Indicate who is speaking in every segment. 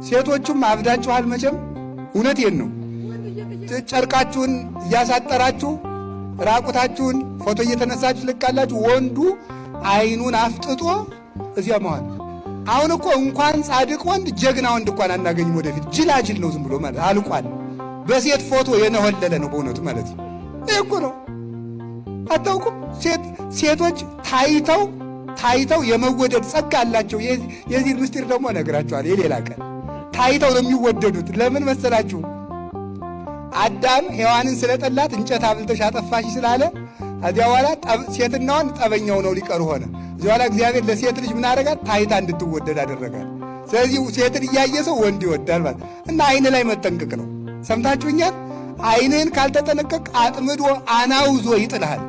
Speaker 1: ሴቶቹም አብዳችኋል መቼም። እውነቴን ነው። ጨርቃችሁን እያሳጠራችሁ ራቁታችሁን ፎቶ እየተነሳችሁ ልቃላችሁ። ወንዱ አይኑን አፍጥጦ እዚያ መዋል። አሁን እኮ እንኳን ጻድቅ ወንድ ጀግና ወንድ እንኳን አናገኝም። ወደፊት ጅላጅል ነው ዝም ብሎ ማለት አልቋል። በሴት ፎቶ የነሆለለ ነው በእውነቱ ማለት ነው። ይህ እኮ ነው። አታውቁም? ሴቶች ታይተው ታይተው የመወደድ ጸጋ አላቸው። የዚህን ምስጢር ደግሞ እነግራቸዋለሁ የሌላ ቀን። ታይተው ነው የሚወደዱት። ለምን መሰላችሁ? አዳም ሔዋንን ስለጠላት እንጨት አብልተሽ አጠፋሽ ስላለ እዚያ በኋላ ሴትና ወንድ ጠበኛው ነው ሊቀሩ ሆነ። እዚያ በኋላ እግዚአብሔር ለሴት ልጅ ምን አደረጋት? ታይታ እንድትወደድ አደረጋት። ስለዚህ ሴትን እያየ ሰው ወንድ ይወዳል ማለት እና አይን ላይ መጠንቀቅ ነው። ሰምታችሁኛል? አይንህን ካልተጠነቀቅ አጥምዶ አናውዞ ይጥልሃል።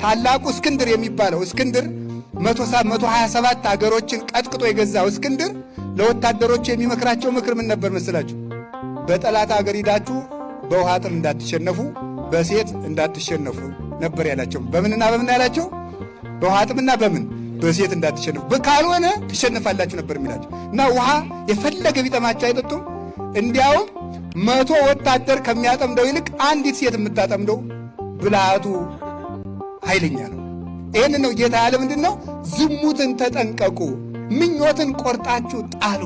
Speaker 1: ታላቁ እስክንድር የሚባለው እስክንድር 127 አገሮችን ቀጥቅጦ የገዛው እስክንድር ለወታደሮቹ የሚመክራቸው ምክር ምን ነበር መስላችሁ? በጠላት አገር ሂዳችሁ በውሃ ጥም እንዳትሸነፉ፣ በሴት እንዳትሸነፉ ነበር ያላቸው። በምንና በምን ያላቸው? በውሃ ጥምና በምን በሴት እንዳትሸነፉ፣ ካልሆነ ትሸነፋላችሁ ነበር የሚላቸው እና ውሃ የፈለገ ቢጠማቸው አይጠጡም። እንዲያውም 100 ወታደር ከሚያጠምደው ይልቅ አንዲት ሴት የምታጠምደው ብልሃቱ ኃይለኛ ነው። ይህን ነው ጌታ ያለ ምንድን ነው? ዝሙትን ተጠንቀቁ፣ ምኞትን ቆርጣችሁ ጣሉ።